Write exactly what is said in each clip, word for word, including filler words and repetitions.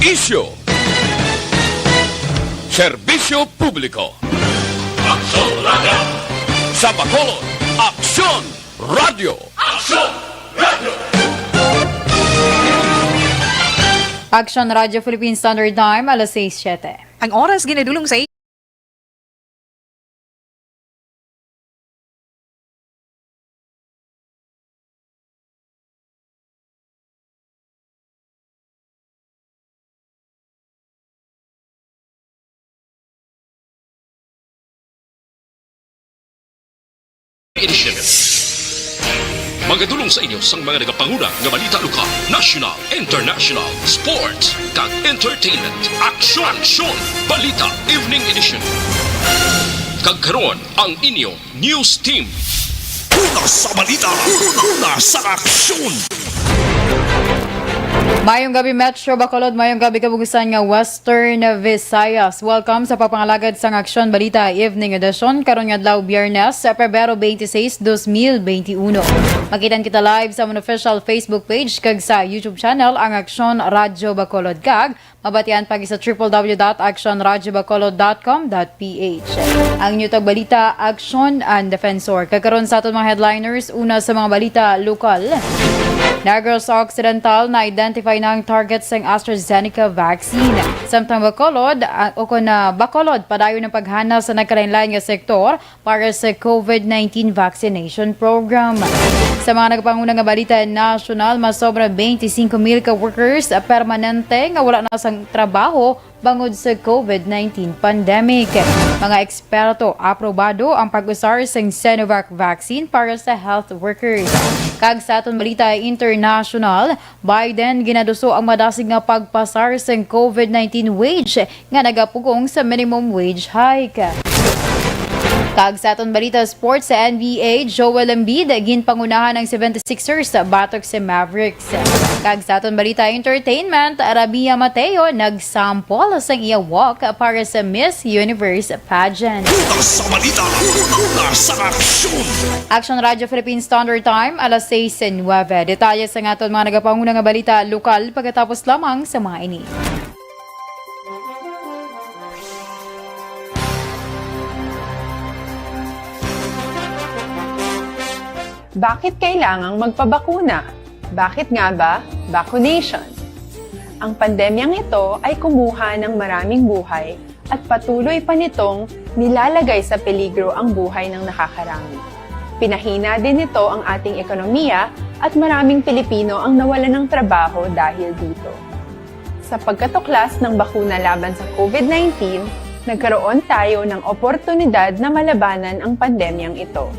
Isyu. Serbisyo publiko. Aksyon Radyo. Sa Bacolod, Aksyon Radyo. Aksyon Radyo. Aksyon Radyo Philippine Standard Time, alas sais siete. Ang oras ginadulong sa Edition. Magadulong sa inyo sang mga nagapanguna nga balita lokal, national, international, sports, kag entertainment. Aksyon! Aksyon! Balita Evening Edition. Kag karon ang inyo News Team. Una sa balita, una sa aksyon. Mayong gabi, Metro Bacolod. Mayong gabi, kabugusan nga Western Visayas. Welcome sa pagpangalagad sang Aksyon Balita Evening Edition karon nga adlaw, Biyernes, Pebrero twenty-six, dos mil twenty-uno. Makitan kita live sa amon official Facebook page kag sa YouTube channel, ang Aksyon Radyo Bacolod, kag mabatian pa sa triple W dot action radyo bacolod dot com dot P H. Ang inyo tagbalita, Aksyon and Defensor. Kag karon sa aton mga headliners, una sa mga balita lokal. Negros Occidental, na-identify na ang target sang AstraZeneca vaccine. Samtang Bacolod, ah, o kon, ah, Bacolod, padayon ang paghana sa nagkalainlain nga sektor para sa COVID nineteen vaccination program. Sa mga nagapanguna nga balita nasyonal, masobra twenty-cinco mil ka workers permanente nga wala na sang trabaho bangod sa COVID nineteen pandemic. Mga eksperto, aprobado ang pag-usar sang Sinovac vaccine para sa health workers. Kag sa aton balita international, Biden ginaduso ang madasig nga pagpasar sang COVID nineteen wage nga nagapugong sa minimum wage hike. Kag sa aton balita sports, sa N B A, Joel Embiid, ginpangunahan ang seventy-sixers batok sa Mavericks. Kag sa aton balita entertainment, Rabia Mateo nagsample sang iya walk para sa Miss Universe pageant. Una sa balita, una sa aksyon. Action Radio Philippine Standard Time, alas sais nuebe. Detalye sa aton mga nagapanguna nga balita lokal pagkatapos lamang sa mga ini. Bakit kailangang magpabakuna? Bakit nga ba vaccination? Ang pandemyang ito ay kumuha ng maraming buhay at patuloy pa nitong nilalagay sa peligro ang buhay ng nakakarami. Pinahina din nito ang ating ekonomiya at maraming Pilipino ang nawalan ng trabaho dahil dito. Sa pagkatuklas ng bakuna laban sa COVID nineteen, nagkaroon tayo ng oportunidad na malabanan ang pandemyang ito.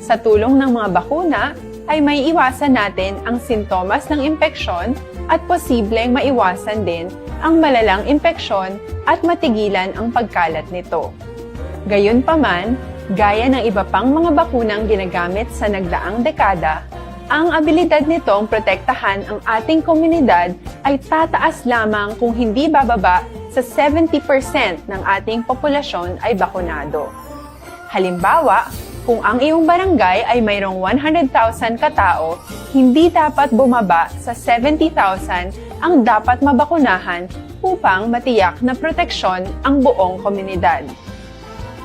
Sa tulong ng mga bakuna, ay maiiwasan natin ang sintomas ng impeksyon at posibleng maiwasan din ang malalang impeksyon at matigilan ang pagkalat nito. Gayunpaman, gaya ng iba pang mga bakunang ginagamit sa nagdaang dekada, ang abilidad nitong protektahan ang ating komunidad ay tataas lamang kung hindi bababa sa seventy percent ng ating populasyon ay bakunado. Halimbawa, kung ang iyong barangay ay mayroong one hundred thousand katao, hindi dapat bumaba sa seventy thousand ang dapat mabakunahan upang matiyak na proteksyon ang buong komunidad.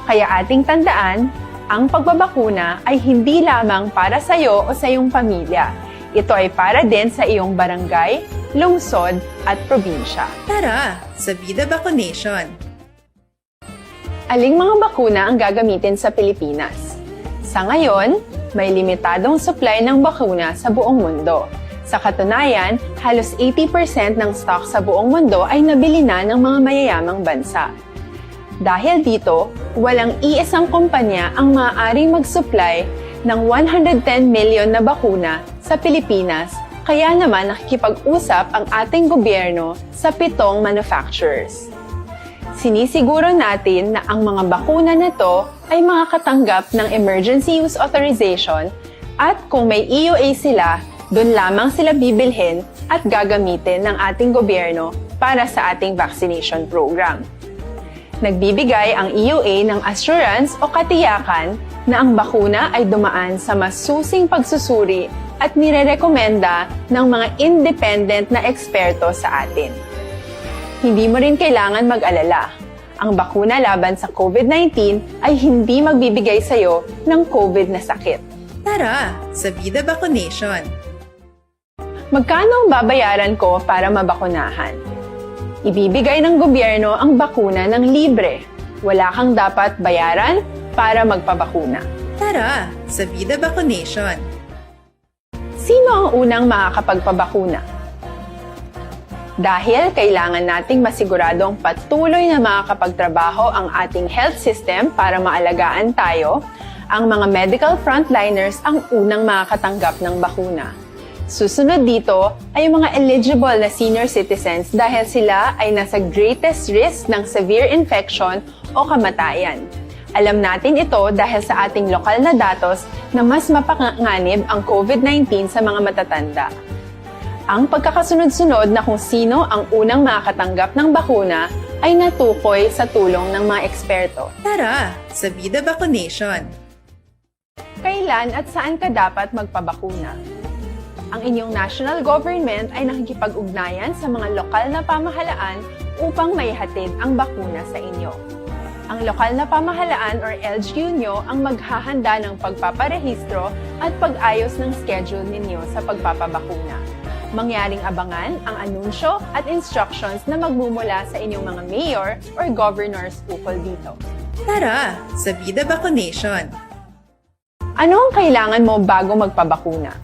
Kaya ating tandaan, ang pagbabakuna ay hindi lamang para sa iyo o sa iyong pamilya. Ito ay para din sa iyong barangay, lungsod, at probinsya. Tara sa Vida Vaccination! Aling mga bakuna ang gagamitin sa Pilipinas? Sa ngayon, may limitadong supply ng bakuna sa buong mundo. Sa katunayan, halos eighty percent ng stock sa buong mundo ay nabili na ng mga mayayamang bansa. Dahil dito, walang iisang kumpanya ang maaaring mag-supply ng one hundred ten million na bakuna sa Pilipinas, kaya naman nakikipag-usap ang ating gobyerno sa pitong manufacturers. Sinisiguro natin na ang mga bakuna na to ay makakatanggap ng Emergency Use Authorization at kung may E U A sila, doon lamang sila bibilhin at gagamitin ng ating gobyerno para sa ating vaccination program. Nagbibigay ang E U A ng assurance o katiyakan na ang bakuna ay dumaan sa masusing pagsusuri at nirerekomenda ng mga independent na eksperto sa atin. Hindi mo rin kailangan mag-alala. Ang bakuna laban sa COVID nineteen ay hindi magbibigay sa'yo ng COVID na sakit. Tara sa Vida Vaccination! Magkano ang babayaran ko para mabakunahan? Ibibigay ng gobyerno ang bakuna ng libre. Wala kang dapat bayaran para magpabakuna. Tara sa Vida Vaccination! Sino ang unang makakapagpabakuna? Dahil kailangan nating masiguradong patuloy na makakapagtrabaho ang ating health system para maalagaan tayo, ang mga medical frontliners ang unang makakatanggap ng bakuna. Susunod dito ay ang mga eligible na senior citizens dahil sila ay nasa greatest risk ng severe infection o kamatayan. Alam natin ito dahil sa ating lokal na datos na mas mapanganib ang COVID nineteen sa mga matatanda. Ang pagkakasunod-sunod na kung sino ang unang makakatanggap ng bakuna ay natukoy sa tulong ng mga eksperto. Tara sa Vida Vaccination! Kailan at saan ka dapat magpabakuna? Ang inyong national government ay nakikipag-ugnayan sa mga lokal na pamahalaan upang maihatid ang bakuna sa inyo. Ang lokal na pamahalaan or L G U nyo ang maghahanda ng pagpaparehistro at pag-ayos ng schedule ninyo sa pagpapabakuna. Mangyaring abangan ang anunsyo at instructions na magmumula sa inyong mga mayor or governors ukol dito. Tara sa Vida Vaccination! Ano ang kailangan mo bago magpabakuna?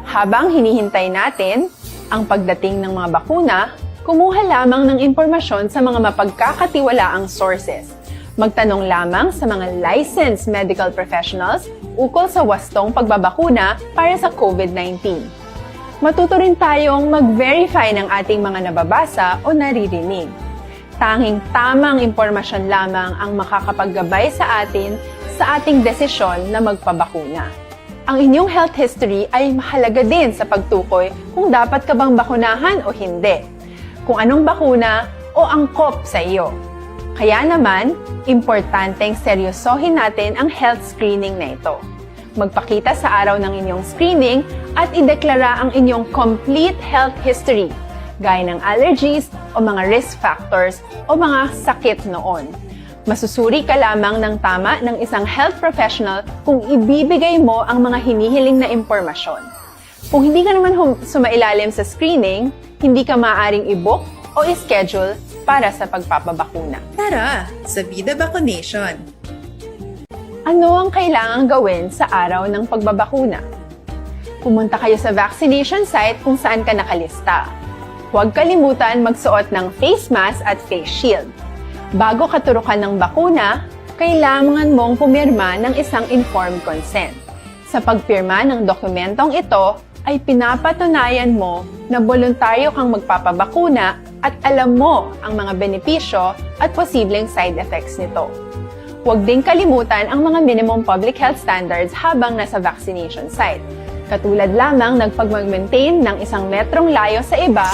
Habang hinihintay natin ang pagdating ng mga bakuna, kumuha lamang ng impormasyon sa mga mapagkakatiwalaang sources. Magtanong lamang sa mga licensed medical professionals ukol sa wastong pagbabakuna para sa COVID nineteen. Matuto rin tayong mag-verify ng ating mga nababasa o naririnig. Tanging tamang impormasyon lamang ang makakapaggabay sa atin sa ating desisyon na magpabakuna. Ang inyong health history ay mahalaga din sa pagtukoy kung dapat ka bang bakunahan o hindi, kung anong bakuna o angkop sa iyo. Kaya naman, importanteng seryosohin natin ang health screening na ito. Magpakita sa araw ng inyong screening at ideklara ang inyong complete health history, gaya ng allergies o mga risk factors o mga sakit noon. Masusuri ka lamang ng tama ng isang health professional kung ibibigay mo ang mga hinihiling na impormasyon. Kung hindi ka naman hum- sumailalim sa screening, hindi ka maaaring i-book o i-schedule para sa pagpapabakuna. Tara sa Vida Vaccination! Ano ang kailangang gawin sa araw ng pagbabakuna? Pumunta kayo sa vaccination site kung saan ka nakalista. Huwag kalimutan magsuot ng face mask at face shield. Bago katurukan ng bakuna, kailangan mong pumirma ng isang informed consent. Sa pagpirma ng dokumentong ito, ay pinapatunayan mo na boluntaryo kang magpapabakuna at alam mo ang mga benepisyo at posibleng side effects nito. Huwag ding kalimutan ang mga minimum public health standards habang nasa vaccination site, katulad lamang ng pagmag-maintain ng isang metrong layo sa iba.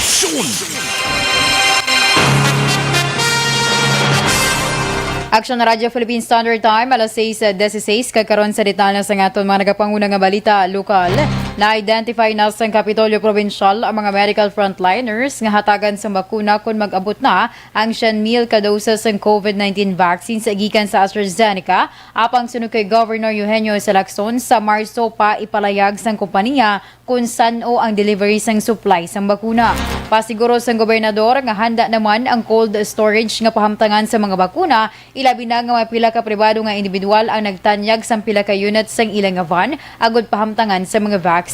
Action Radio Philippine Standard Time, alas sais dieciséis, kag karon sa detalye sa aton mga nagapanguna nga balita lokal. Na-identify na sang Kapitolyo Provincial ang mga medical frontliners nga hatagan sang bakuna kon mag-abot na ang siyam mil ka doses sang COVID nineteen vaccine sa gikan sa AstraZeneca. Apang suno kay Governor Eugenio Jose Lacson, sa Marso pa ipalayag sang kompanya kon san-o ang delivery sang supply sang bakuna. Pasiguro sang gobernador nga handa naman ang cold storage nga pahamtangan sa mga bakuna, ilabi na nga may pila ka pribado nga individual ang nagtanyag sang pila ka unit sang ila nga van agud pahamtangan sa mga vaccines.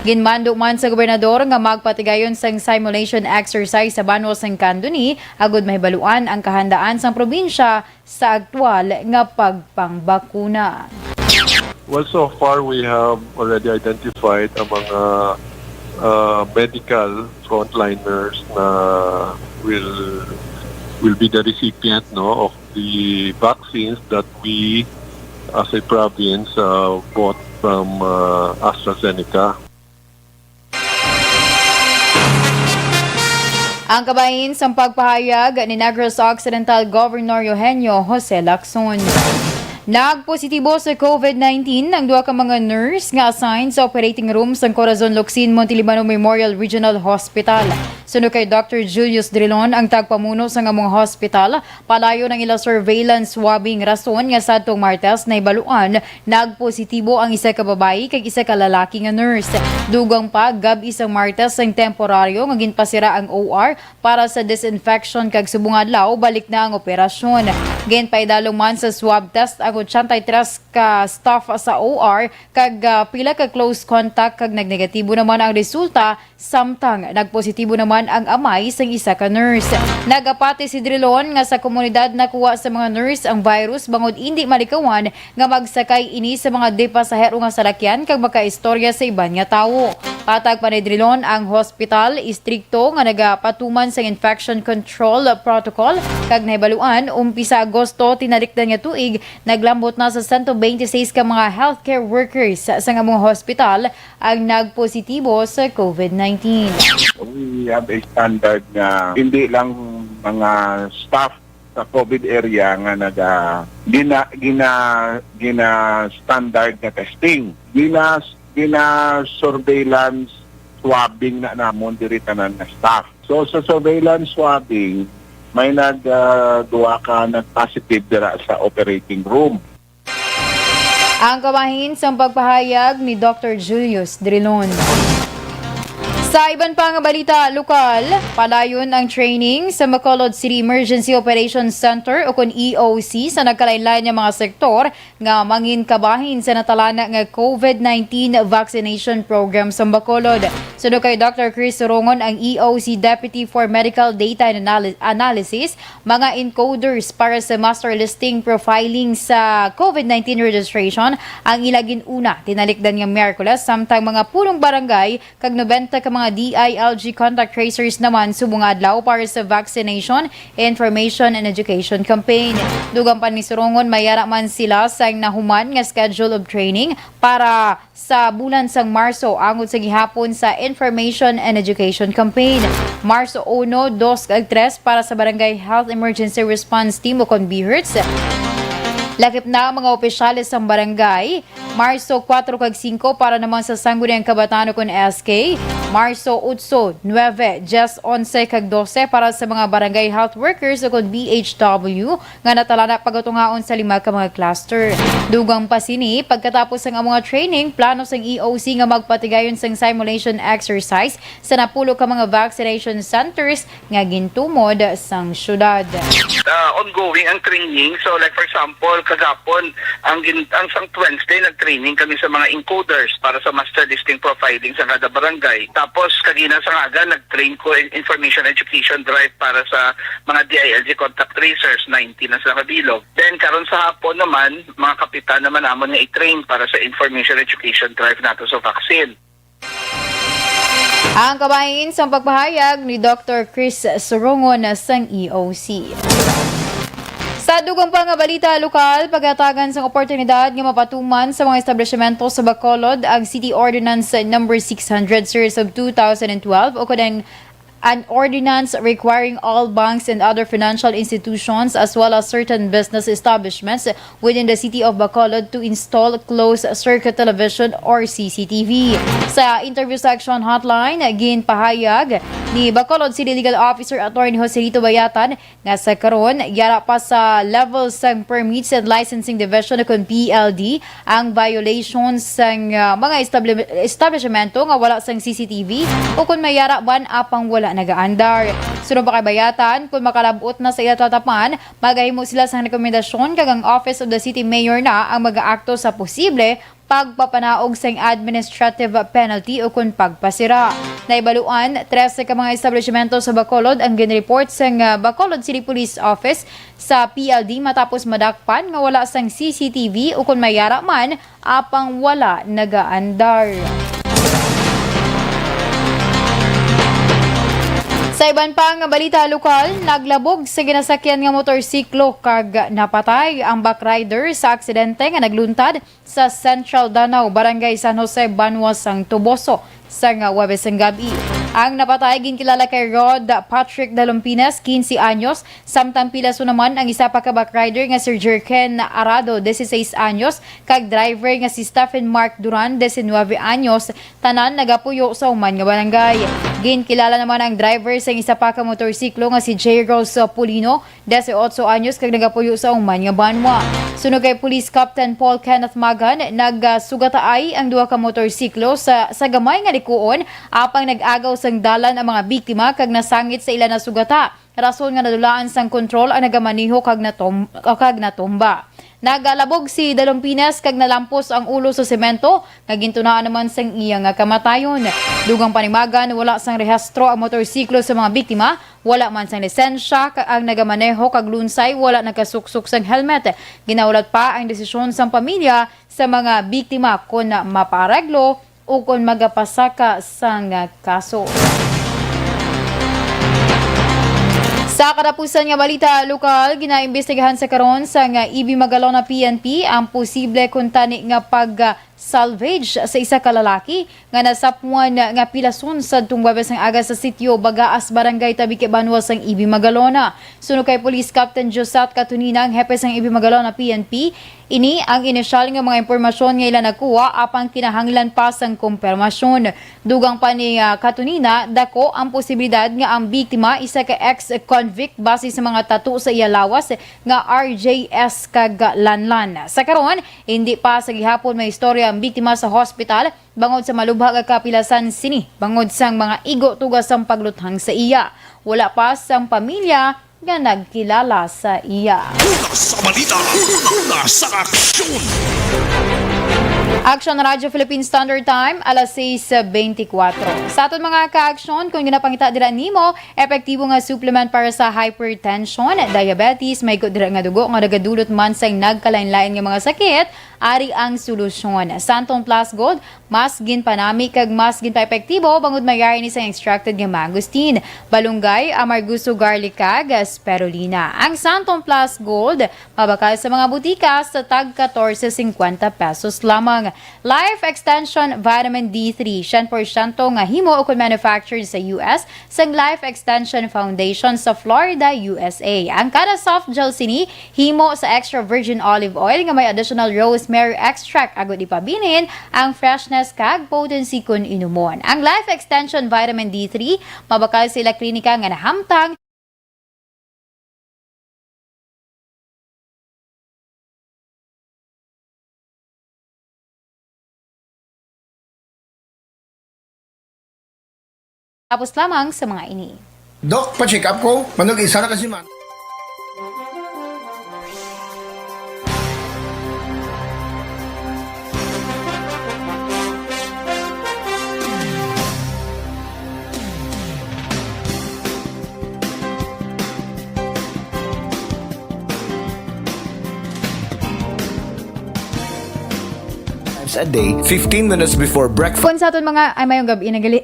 Ginmando man sa gobernador nga magpatigayon sang simulation exercise sa banwa sang Candoni agud mahibaluan ang kahandaan sang probinsya sa aktual nga pagpangbakuna. Well, so far we have already identified ang mga uh, medical frontliners na will will be the recipient, no, of the vaccines that we as a province uh, bought from uh, AstraZeneca. Ang kabahin sang pagpahayag ni Negros Occidental Governor Eugenio Jose Lacson. Nagpositibo sa COVID nineteen ang duha ka mga nurse nga assigned sa operating room sang Corazon Locsin Montelibano Memorial Regional Hospital. Suno kay Doctor Julius Drilon, ang tagpamuno sang among hospital, palayon ang ila surveillance swabbing, rason nga sadtong Martes nahibaluan nagpositibo ang isa ka babayi kag isa ka lalaki nga nurse. Dugang pa, gab-i sang Martes ang temporaryo nga ginpasira ang O R para sa disinfection kag subong adlaw balik na ang operasyon. Ginpaidalom man sa swab test ang ochenta y tres ka staff sa O R kag, ah, pila ka close contact kag nagnegatibo naman ang resulta, samtang nagpositibo naman ang amay sang isa ka nurse. Nagapati si Drilon nga sa komunidad nakuha sa mga nurse ang virus bangod indi malikawan nga magsakay ini sa mga di pasahero nga salakyan kag makaistorya sa iban nga tawo. Patag pa ni Drilon, ang hospital istrikto nga nagapatuman sang infection control protocol kag nahibaluan, umpisa Agosto tinalikdan nga tuig, naglambot na sa sento bente seis ka mga healthcare workers sa among hospital ang nagpositibo sa COVID nineteen. We have a standard nga hindi lang mga staff sa COVID area nga naga gina gina gina standard nga testing. Gina gina surveillance swabbing na namon diri tanan nga staff. So sa surveillance swabbing, may nag ah, duha ka nag-positive dira sa operating room. Ang kabahin sang pagpahayag ni Doctor Julius Drilon. Sa iban pa nga balita lokal, padayon ang training sa Bacolod City Emergency Operations Center o kon E O C sa nagkalain-lain nga mga sektor nga mangin kabahin sa natalana nga COVID nineteen vaccination program sa Bacolod. Suno kay Doctor Chris Surongon, ang E O C Deputy for Medical Data and Anali- Analysis, mga encoders para sa master listing profiling sa COVID nineteen registration ang ila gin-una tinalikdan nga Miyerkules, samtang mga punong barangay kag nobenta ka mga D I L G contact tracers naman subong nga adlaw para sa vaccination, information, and education campaign. Dugang pa ni Surongon, mayara man sila sang nahuman nga schedule of training para sa bulan sang Marso angod sa gihapon sa Information and Education Campaign. Marso uno, dos, kag tres para sa Barangay Health Emergency Response Team o kon BHERTs. Lakip na ang mga opisyales sang barangay. Marso kuwatro kag singko para naman sa Sangguniang Kabataan o kon S K. Marso otso, nuebe, dyes, onse, kag dose para sa mga barangay health workers o kon B H W nga natalana pagatungaon sa lima ka mga cluster. Dugang pa sini, pagkatapos sang amo nga training, plano sang E O C nga magpatigayon sang simulation exercise sa napulo ka mga vaccination centers nga gintumod sang syudad. Ah, ongoing ang training. So, like, for example, kagapon, ang gin-, ang sang Wednesday, nag-training kami sa mga encoders para sa master listing profiling sa kada barangay. Tapos, kagina sa aga, nag-train ko in information education drive para sa mga D I L G contact tracers, nineteen na sila kabilog. Then, karon sa hapon naman, mga kapitan naman namon nga i-train para sa information education drive nato sa vaccine. Ang kabahin sang pagpahayag ni Doctor Chris Surongon sang E O C. Sa dugang pa nga balita lokal, pagatagan sang oportunidad nga mapatuman sa mga establishmento sa Bacolod ang City Ordinance Number six hundred Series of two thousand and twelve o kon ang an ordinance requiring all banks and other financial institutions as well as certain business establishments within the city of Bacolod to install closed circuit television or C C T V. Sa interview sa Action Hotline, ginpahayag ni Bacolod City Legal Officer Attorney Joselito Bayatan nga sa karon, yara pa sa level sang Permits and Licensing Division o kon P L D ang violation sang, ah, mga establi-, establishmento nga wala sang C C T V o kon may yara man apang wala nagaandar. Suno pa kay Bayatan, kon makalab-ot na sa ila tatapan, magahimo sila sang rekomendasyon kag ang Office of the City Mayor na ang mag-aakto sa posible pagpapanaog sang administrative penalty o kon pagpasira. Naibaluan, trese ka mga establishmento sa Bacolod ang ginreport sang, ah, Bacolod City Police Office sa P L D matapos madakpan nga wala sang C C T V o kon may yara man apang wala nagaandar. Sa iban pa nga balita lokal, naglabog sa ginasakyan nga motorsiklo kag napatay ang backrider sa aksidente nga nagluntad sa Central Danao, Barangay San Jose, Banwa sang Toboso, sang Huwebes sang gab-i. Ang napatay ginkilala kay Rod Patrick Dalompinas, quince anyos, samtang pilason naman ang isa pa ka backrider nga si Jerken Arado, dieciséis anyos, kag driver nga si Stephen Mark Duran, diecinuebe anyos, tanan nagapuyo sa human nga barangay. Ginkilala naman ang driver sang isa pa ka motorsiklo nga si J Rose Polino, dieciocho anyos, kag nagapuyo sa human nga banwa. Suno kay Police Captain Paul Kenneth Magan, nagsugataay ang duha ka motorsiklo sa, sa gamay nga likuon, apang nag-agaw sang dalan ang mga biktima kag nasangit sa ila nasugata, rason nga nadulaan sang kontrol ang nagamaneho kag natom-, kag natumba. Nagalabog si Dalompinas kag nalampos ang ulo sa semento, nga gintunaan naman sang iya nga kamatayon. Dugang pa ni Magan, wala sang rehistro ang motorsiklo sa mga biktima, wala man sang lisensya ka-, ang nagamaneho, kag lunsay wala nagkasuksok sang helmet. Ginahulat pa ang desisyon sang pamilya sa mga biktima kon mapaareglo o kon magapasaka sang kaso. Sa katapusan nga balita lokal, ginaimbestigahan sa karon sang E B Magalona P N P ang posible kuntani nga pag-salvage sa isa ka lalaki nga nasapuan nga pilason sadtong Huwebes nga aga sa sitio Bagaas, Barangay Tabique, banwa sang E B Magalona. Suno kay Police Captain Josat Katunina, ang hepe sang E B Magalona P N P, ini ang inisyal nga mga impormasyon nga ila nakuha, apang kinahanglan pa sang kumpirmasyon. Dugang pa ni, ah, Katunina, dako ang posibilidad nga ang biktima isa ka ex-convict base sa mga tattoo sa iya lawas nga R J S kag lanlan. Sa karon, hindi pa sa gihapon may istorya ang biktima sa hospital bangod sa malubha nga kapilasan sini bangod sang mga igo tuga sang pagluthang sa iya. Wala pa sang pamilya nga nagkilala sa iya. Una sa balita, una sa aksyon. Action Radyo Philippine Standard Time, alas sais beintikwatro. Sa aton mga kaaksyon, kung ginapangita dira nimo, epektibo nga supplement para sa hypertension, diabetes, may dira nga dugo nga nagadulot man sa nagkalain-lain nga mga sakit, ari ang solusyon. Santon Plus Gold, mas ginpanami kag mas ginpaepektibo bangod may ari ni sang extracted nga mangosteen, balunggay, amarguso, garlic, kag spirulina. Ang Santon Plus Gold mabakal sa mga butika sa tag katorse singkwenta pesos lamang. Life Extension Vitamin D three, siyento nga himo ukon manufactured sa U S sang Life Extension Foundation sa Florida, U S A. Ang kada soft gel sini himo sa extra virgin olive oil nga may additional rosemary extract, agud ipabilin ang freshness kag potency kon inumon. Ang Life Extension Vitamin D three mabakal sa ila klinika nga nahamtang. Tapos lamang sa mga ini. Doc, pa-check up ko. Manog isa na kasi man. Times a day, fifteen minutes before breakfast. Kung sa aton mga, ay, mayong gabi na gali.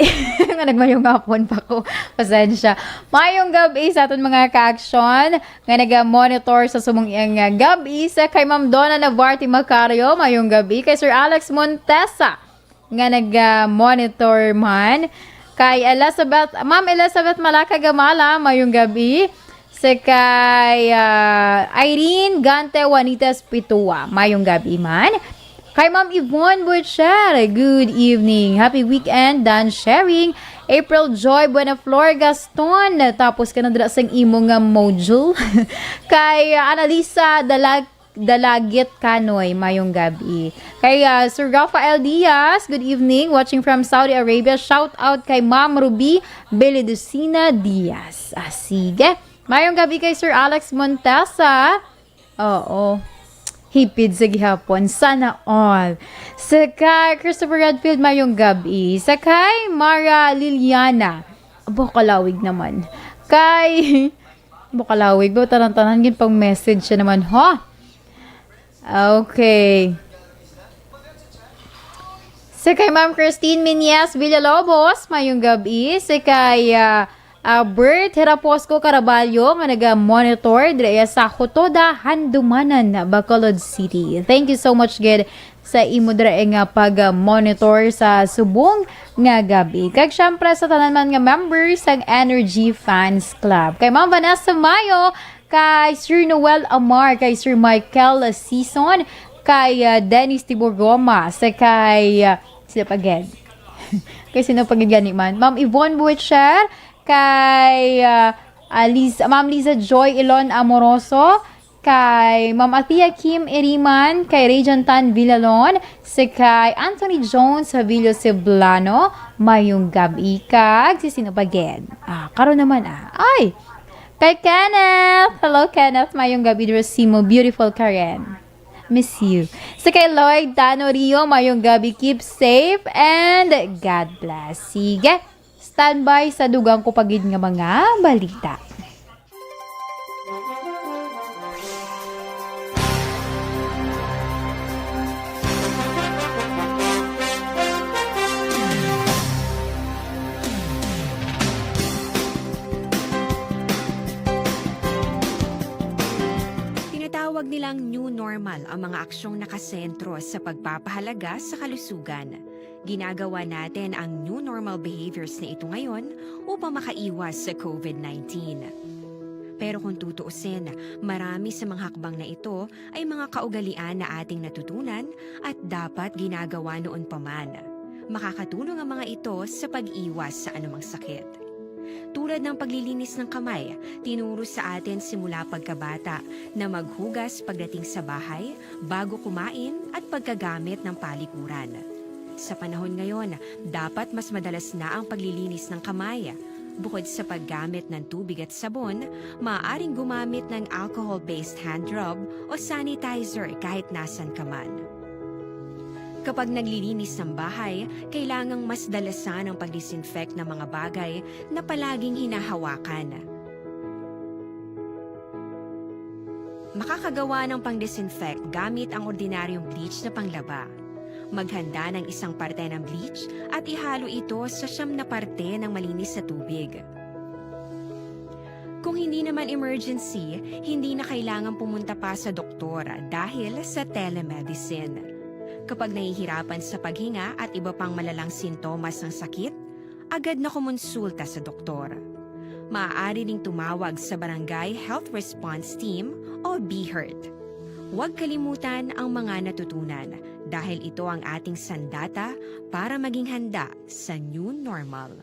Nga nagmayong hapon pa ko. Pasensya. Mayong gabi sa aton mga ka-aksyon nga naga-monitor sa sumong iyang, ah, gabi. Sa kay Ma'am Donna Navarte Macario, mayong gabi. Kay Sir Alex Montesa, nga nag-monitor man. Kay Elizabeth, Ma'am Elizabeth Malaca Gamala, mayong gabi. Sa kay, ah, Irene Gante Juanitas Pitua, mayong gabi man. Kay Ma'am Yvonne Butcher, good evening. Happy weekend, Dan Sharing. April Joy Buenaflor Gaston, tapos ka na dira sang imo nga module. Kay, ah, Analisa Dalag Dalagit Kanoy, mayong gabi. Kay, ah, Sir Rafael Diaz, good evening, watching from Saudi Arabia. Shout out kay Ma'am Ruby Beledicina Diaz. Ah, sige. Mayong gabi kay Sir Alex Montesa. Oo. Hipid sa gihapon. Sana all. Sa kay Christopher Redfield, mayong gabi. Sa kay Mara Liliana. Abo, kalawig naman. Kay Bukalawig ba? Tanan-tanan gid pang message siya naman, ha? Okay. Sa kay Ma'am Christine Minyas Villalobos, mayong gabi. Sa kay, ah, ah, Bert Heraposco Caraballo nga naga-monitor diri sa Hotoda, Handumanan, Bacolod City. Thank you so much, gid. sa imo dira nga pag-monitor sa subong nga gab-i. Kag syempre sa tanan man nga members sang Energy Fans Club. Kay Ma'am Vanessa Mayo, kay Sir Noel Amar, kay Sir Michael Sison, kay, ah, Dennis Tiburgoma, sa kay, ah, sino pa gid? Kay sino pa gid gani man? Ma'am Yvonne Buicher, kay, ah, ah, Liz-, Ma'am Liza Joy Ilon Amoroso, kay Ma'am Athea Kim Iriman, kay Rejan Tan Villalon, si kay Anthony Jones Havillo Ceblano, mayong gab-i kag si sino pa gid? Ah, karon naman, ah. Ay! Kay Kenneth! Hello, Kenneth. Mayong gab-i diri sa imo, beautiful Karen. Miss you. Si kay Lloyd Tano Rio, mayong gab-i. Keep safe and God bless. Sige. Standby sa dugang ko pa gid nga mga balita. Tinatawag nilang new normal ang mga aksyong nakasentro sa pagpapahalaga sa kalusugan. Ginagawa natin ang new normal behaviors na ito ngayon upang makaiwas sa covid nineteen. Pero kung tutuusin, marami sa mga hakbang na ito ay mga kaugalian na ating natutunan at dapat ginagawa noon pa man. Makakatulong ang mga ito sa pag-iwas sa anumang sakit. Tulad ng paglilinis ng kamay, tinuro sa atin simula pagkabata na maghugas pagdating sa bahay, bago kumain at pagkagamit ng palikuran. Sa panahon ngayon, dapat mas madalas na ang paglilinis ng kamay. Bukod sa paggamit ng tubig at sabon, maaaring gumamit ng alcohol-based hand rub o sanitizer kahit nasan ka man. Kapag naglilinis ng bahay, kailangang mas dalasan ang pag-disinfect ng mga bagay na palaging hinahawakan. Makakagawa ng pang-disinfect gamit ang ordinaryong bleach na panglaba. Maghanda ng isang parte ng bleach at ihalo ito sa siyam na parte ng malinis na tubig. Kung hindi naman emergency, hindi na kailangan pumunta pa sa doktor dahil sa telemedicine. Kapag nahihirapan sa paghinga at iba pang malalang sintomas ng sakit, agad na kumonsulta sa doktor. Maaari ring tumawag sa Barangay Health Response Team o BHERT. Huwag kalimutan ang mga natutunan dahil ito ang ating sandata para maging handa sa new normal.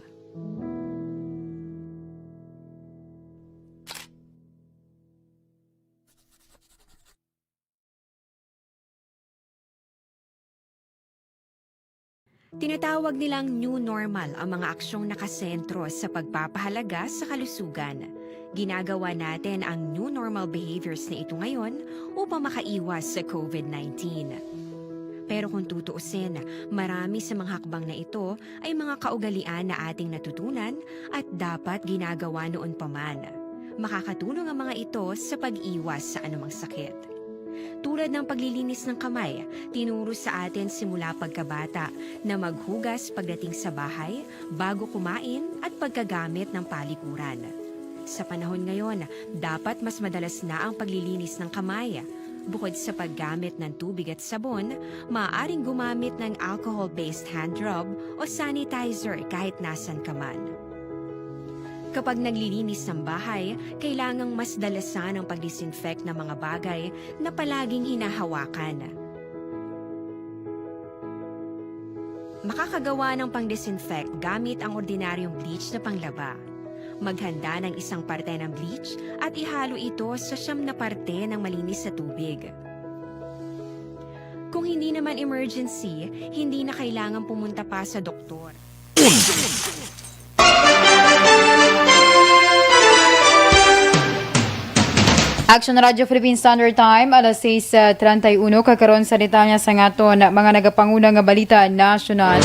Tinatawag nilang new normal ang mga aksyong nakasentro sa pagpapahalaga sa kalusugan. Ginagawa natin ang new normal behaviors na ito ngayon upang makaiwas sa covid nineteen. Pero kung tutuusin, marami sa mga hakbang na ito ay mga kaugalian na ating natutunan at dapat ginagawa noon pa man. Makakatulong ang mga ito sa pag-iwas sa anumang sakit. Tulad ng paglilinis ng kamay, tinuro sa atin simula pagkabata na maghugas pagdating sa bahay, bago kumain at pagkagamit ng palikuran. Sa panahon ngayon, dapat mas madalas na ang paglilinis ng kamay. Bukod sa paggamit ng tubig at sabon, maaaring gumamit ng alcohol-based hand rub o sanitizer kahit nasan ka man. Kapag naglilinis ng bahay, kailangang mas dalasan ang pag-disinfect ng mga bagay na palaging hinahawakan. Makakagawa ng pang-disinfect gamit ang ordinaryong bleach na panglaba. Maghanda ng isang parte ng bleach at ihalo ito sa siyam na parte ng malinis na tubig. Kung hindi naman emergency, hindi na kailangan pumunta pa sa doktor. Action Radio Philippine Standard Time, alas sais treinta y uno. Kakaron sa detalye sa aton mga nagapanguna nga balita nasyonal.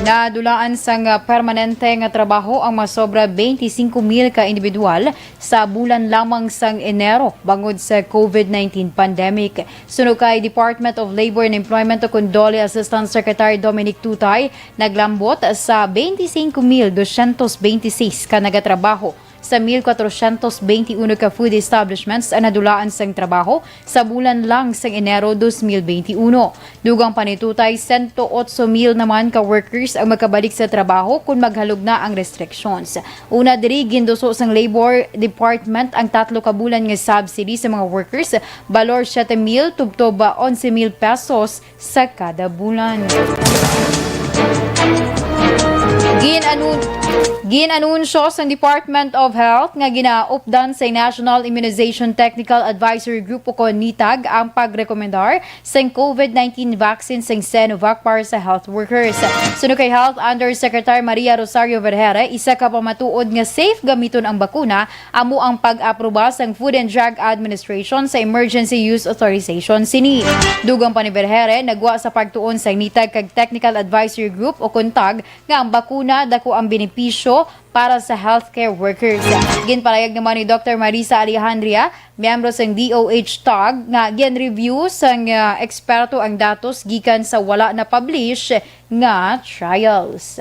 Nadulaan sang permanente nga trabaho ang masobra twenty-five mil ka individual sa bulan lamang sang Enero bangod sa covid nineteen pandemic. Suno kay Department of Labor and Employment o kon DOLE Assistant Secretary Dominic Tutay, naglambot sa twenty-five mil dosyentos beintiseis ka nagatrabaho siyete mil kwatrosyentos beinti uno ka food establishments ang nadulaan sang trabaho sa bulan lang sang Enero dos mil beinti uno. Dugang pa ni tutay, sento otso mil naman ka workers ang makabalik sa trabaho kon maghalog na ang restrictions. Una diri, ginduso sang Labor Department ang tatlo ka bulan nga subsidy sa mga workers, balor siyete mil tubtob onse mil pesos sa kada bulan. Gin-anun-, gin-anunsyo sang Department of Health nga ginaupdan sa National Immunization Technical Advisory Group o kon nitag ang pagrekomendar sang COVID nineteen vaccine sang Sinovac para sa health workers. Suno kay Health Undersecretary Maria Rosario Vergere, isa ka pamatuod nga safe gamiton ang bakuna amo ang pag-aproba sang Food and Drug Administration sa Emergency Use Authorization sini. Dugang pa ni Vergere, nagwa sa pagtuon sang nitag kag Technical Advisory Group o kon tag nga ang bakuna dako ang benepisyo para sa healthcare workers. Ginpalagad naman ni Doktor Marisa Alejandria, miyembro sang D O H tag, nga gin-review sang, ah, eksperto ang datos gikan sa wala na-publish nga trials.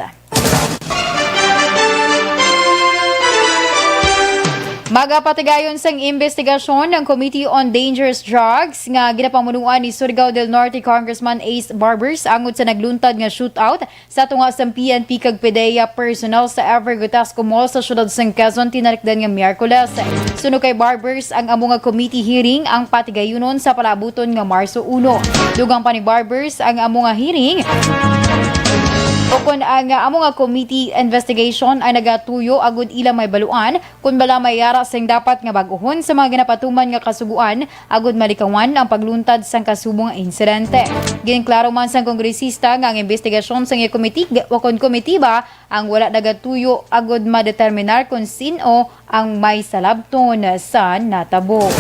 Magapatigayon sang imbestigasyon ang Committee on Dangerous Drugs nga ginapamunuan ni Surigao del Norte Congressman Ace Barbers angod sa nagluntad nga shootout sa tunga sang P N P kag PDEA personnel sa Ever Gotasco Mall sa siyudad sang Quezon, tinarikdan nga Miyerkules. Suno kay Barbers, ang amo nga committee hearing ang patigayunon sa palaabuton nga Marso uno. Dugang pa ni Barbers, ang amo nga hearing o kon ang amo nga committee investigation ay nagatuyo agud ila may baluan kon bala may yara sing dapat nga bag-ohon sa mga ginapatuman nga kasugoan agud malikawan ang pagluntad sang kasubong nga insidente. Ginklaro man sang kongresista nga ang imbestigasyon sang iya komitig-, o kon komitiba ang wala nagatuyo agud madeterminar kon sin-o ang may salabton sa natabo.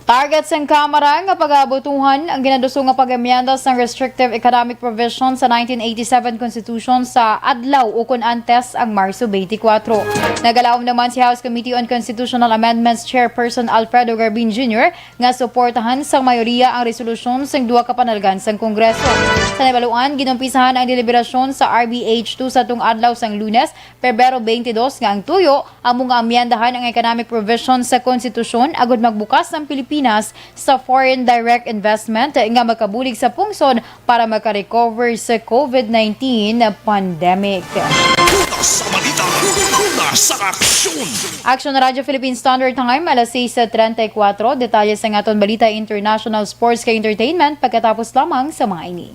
Target sang Kamara nga pagabutuhan ang ginaduso nga pag-amyenda sang restrictive economic provision sa nineteen eighty-seven Constitution sa adlaw ukon antes ang Marso twenty-four. Nagalaom naman si House Committee on Constitutional Amendments Chairperson Alfredo Garbin Junior nga suportahan sang mayoriya ang resolusyon sang duha ka panalgan sang Kongreso. Sa nabaluan, ginumpisahan ang deliberasyon sa R B H two sa tung adlaw sang Lunes, Pebrero twenty-two, nga ang tuyo amo nga amyendahan ang economic provision sa konstitusyon agud magbukas ang Pilipinas sa foreign direct investment nga makabulig sa pungsod para maka-recover sa COVID nineteen pandemic. Una sa balita, una sa aksyon. Aksyon Radyo Philippine Standard Time, alas sais treinta y cuatro. Detalye sa aton balita, international, sports kag entertainment pagkatapos lamang sa mga ini.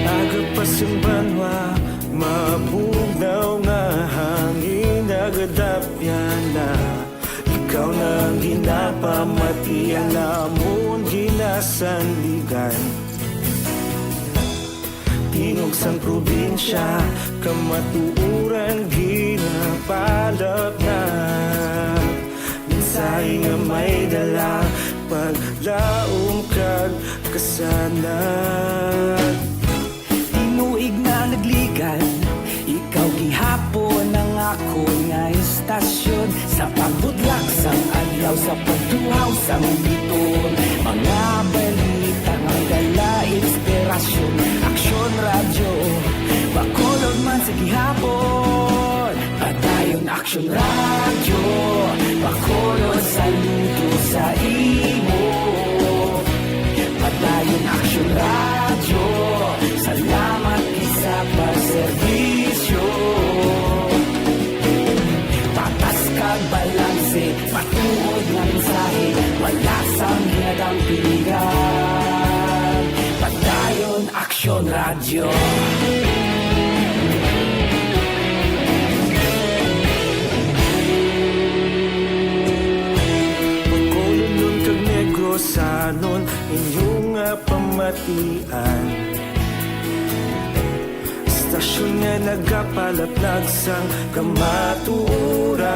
Aga pa sing banwa, mabugnaw nga hangin, nagadapyan na. Ikaw na ang ginapamati, ang amon ginasandigan. Tingog sang probinsya, kamatuoran ginapalap na. Mensahe nga may dala, paglaom kag kasanag. Tinuig na nagligan, ikaw gihapon ang akon nga istasyon. Sa pagbudlak sang adlaw, sa pagtuhaw sang biton, mga balita nga dala inspirasyon. Aksyon Radyo, Bacolod man sa gihapon. Padayon Aksyon Radyo, Bacolod, saludo sa imo. Padayon Aksyon Radyo, salamat gid sa pagserbisyo. Patas kag balanse, matuod nga mensahe, wala sang ginadampingan. Padayon Aksyon Radyo. Bacolodnon kag Negrosanon, inyo nga pamatian. Aksyon nga nagapalaplag sang kamatuoran.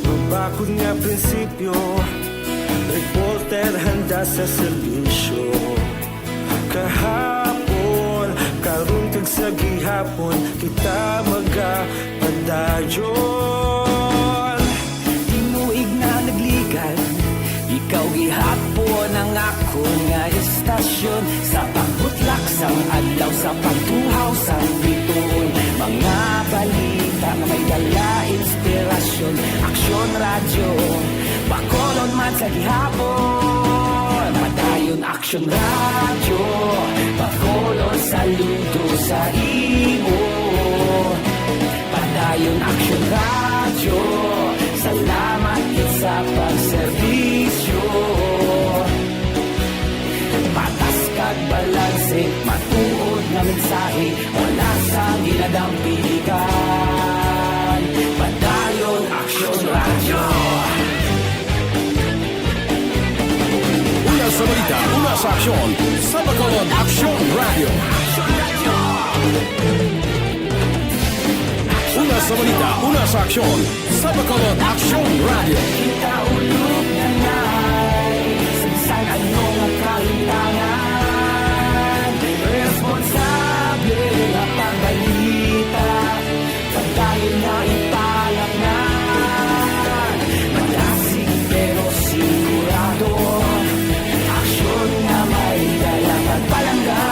Mabakod nga prinsipyo, reporter handa sa serbisyo. Kahapon, karon kag sa gihapon, kita magapadayon. Tinuig na nagligan, ikaw gihapon ang akon nga istasyon. Sa pagbutlak sang adlaw, sa pagtuhaw sang bituon, mga balita nga may dala inspirasyon. Aksyon Radyo, Bacolod man sa gihapon. Padayon Aksyon Radyo, Bacolod saludo sa imo. Padayon Aksyon Radyo, salamat gid sa pagserbisyo. Patas kag balanse, matuod nga mensahe, wala sang ginadampigan. Padayon Aksyon Radyo. Una sa balita, una sa aksyon, sa Bacolod Aksyon Radyo. Una sa balita, una sa aksyon, sa Bacolod Aksyon Radyo. Kita ulog na nai, sa bisan ano nga kalimtangan, responsable nga pagbalita, padayon na ipalapnan. Madasig pero sigurado, aksyon nga may dala pagpalangga.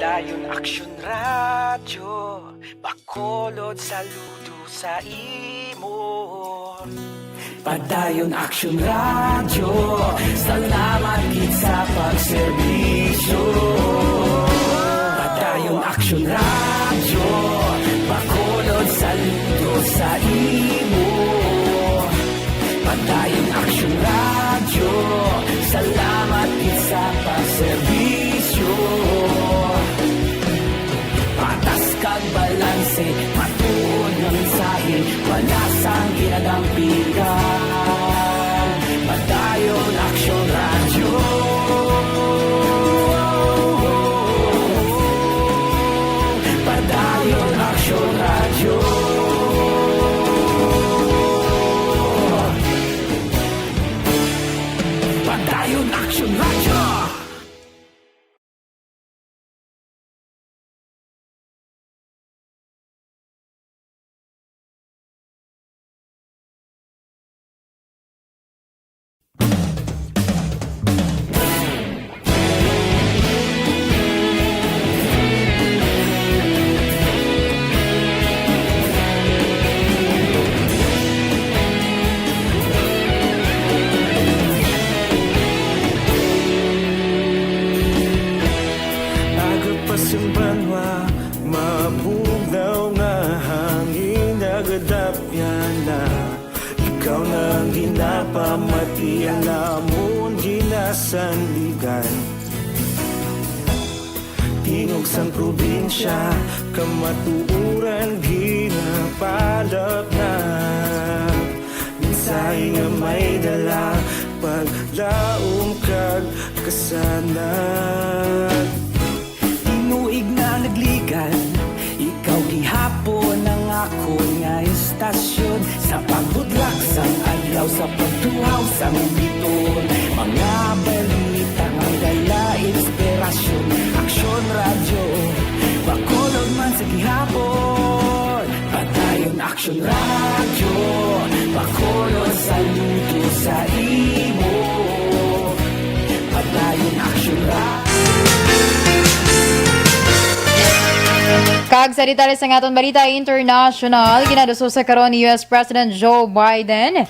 Padayon Aksyon Radyo, Bacolod saludo sa imo. Padayon Aksyon Radyo, salamat gid sa pagserbisyo. Padayon Aksyon Radyo, Bacolod saludo sa imo. Padayon Aksyon Radyo, salamat gid sa pagserbisyo. Patas kag balanse, matuod nga mensahe, wala sang ginadampigan. Padayon Aksyon Radyo. Padayon Aksyon Radyo. Padayon Aksyon Radyo. Aga pa sing banwa, mabugnaw nga hangin nagadapyan na. Ikaw na ang ginapamati, ang amon ginasandigan. Tingog sang probinsya, kamatuoran ginapalapnag. Mensahe nga may dala, paglaom kag kasanag. Tinuig na nagligan, ikaw gihapon ang akon nga istasyon. Sa pagbutlak sang adlaw, sa pagtuhaw sang bituon, mga balita nga dala inspirasyon. Aksyon Radyo, Bacolod man sa gihapon. Padayon Aksyon Radyo, Bacolod saludo sa imo. Padayon Aksyon Radyo. Kag sa detalye sang aton balita internasyonal, ginaduso sa karon ni U S President Joe Biden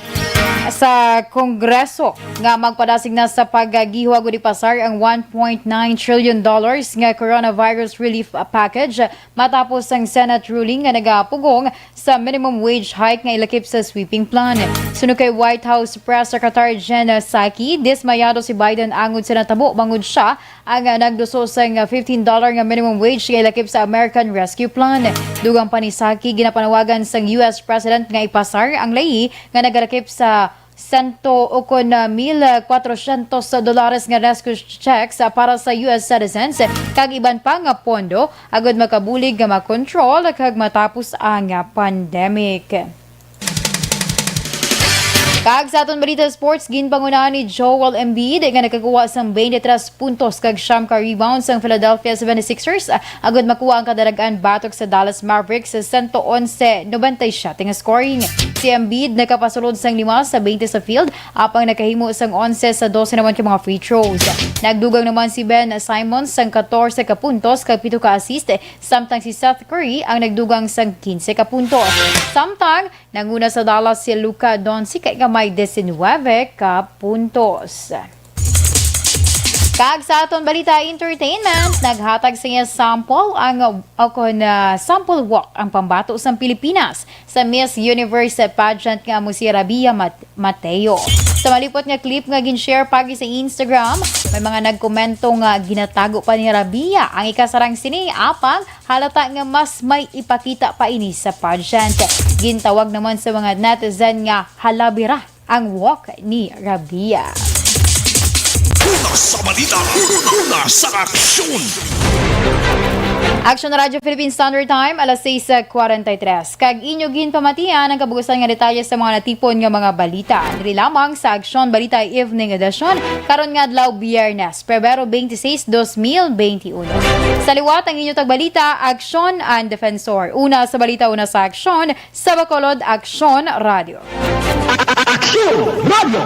sa Kongreso nga magpadasig na sa paggihuwag o di pasar ang one point nine trillion dollars nga coronavirus relief package matapos ang Senate ruling nga nagapugong sa minimum wage hike nga ilakip sa sweeping plan. Suno kay White House Press Secretary Jen Psaki, dismayado si Biden angod sa natabo bangod siya ang nagduso sang fifteen dollar nga minimum wage nga ilakip sa American Rescue Plan. Dugang pa ni Psaki, ginapanawagan sang U S President nga ipasar ang layi nga nagalakip sa sento o kon, ah, mil kwatrosyentos dolares nga rescue checks, ah, para sa U S citizens kag iban pa nga pondo agud makabulig nga makontrol kag matapos ang, ah, pandemic. Kag sa aton balita sports, ginpangunahan ni Joel Embiid nga nakakuha sang twenty-three puntos kag siyam ka rebounds ang Philadelphia seventy-sixers, ah, agud makuha ang kadarag-an batok sa Dallas Mavericks sa sento onse nobenta y siyete nga scoring. Si Embiid nakapasulod sang lima sa twenty sa field, apang nakahimo sang onse sa dose naman ka mga free throws. Nagdugang naman si Ben Simmons sang katorse ka puntos kag pito ka assist, samtang si Seth Curry ang nagdugang sang kinse ka puntos. Samtang nanguna sa Dallas si Luka Doncic nga may diecinuebe ka puntos. Kag sa aton balita entertainment, naghatag sa iya sample ang, o kon, ah, sample walk ang pambato sang Pilipinas sa Miss Universe pageant nga amo si Rabia Mat-, Mateo. Sa malipot nga clip nga gin-share pagi sa Instagram, may mga nagkomento nga ginatago pa ni Rabia ang ikasarang sini, apang halata nga mas may ipakita pa ini sa pageant. Gintawag naman sa mga netizen nga halabira ang walk ni Rabia. Una sa balita, una sa aksyon. Aksyon Radyo Philippine Standard Time, alas sais kwarenta y tres. Kag inyo ginpamatian ang kabugusan nga detalye sa mga natipon nga mga balita. Diri lamang sa Aksyon Balita Evening Edition, karon nga adlaw, Biyernes, Pebrero twenty-six, dos mil twenty-uno. Sa liwat ang inyo tagbalita, Aksyon and Defensor. Una sa balita, una sa aksyon, sa Bacolod, Aksyon Radio. Aksyon Radio.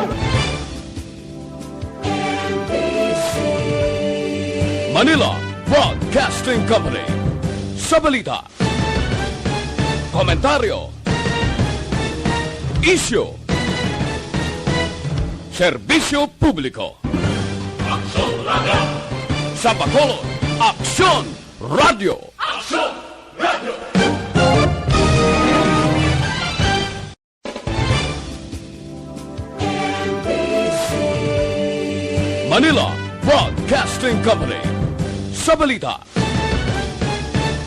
Manila Broadcasting Company. Sa balita, komentaryo, isyu, serbisyo publiko. Aksyon Radio. Sa Bacolod, Aksyon Radio. Aksyon Radio. Manila Broadcasting Company. Sa balita,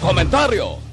komentaryo,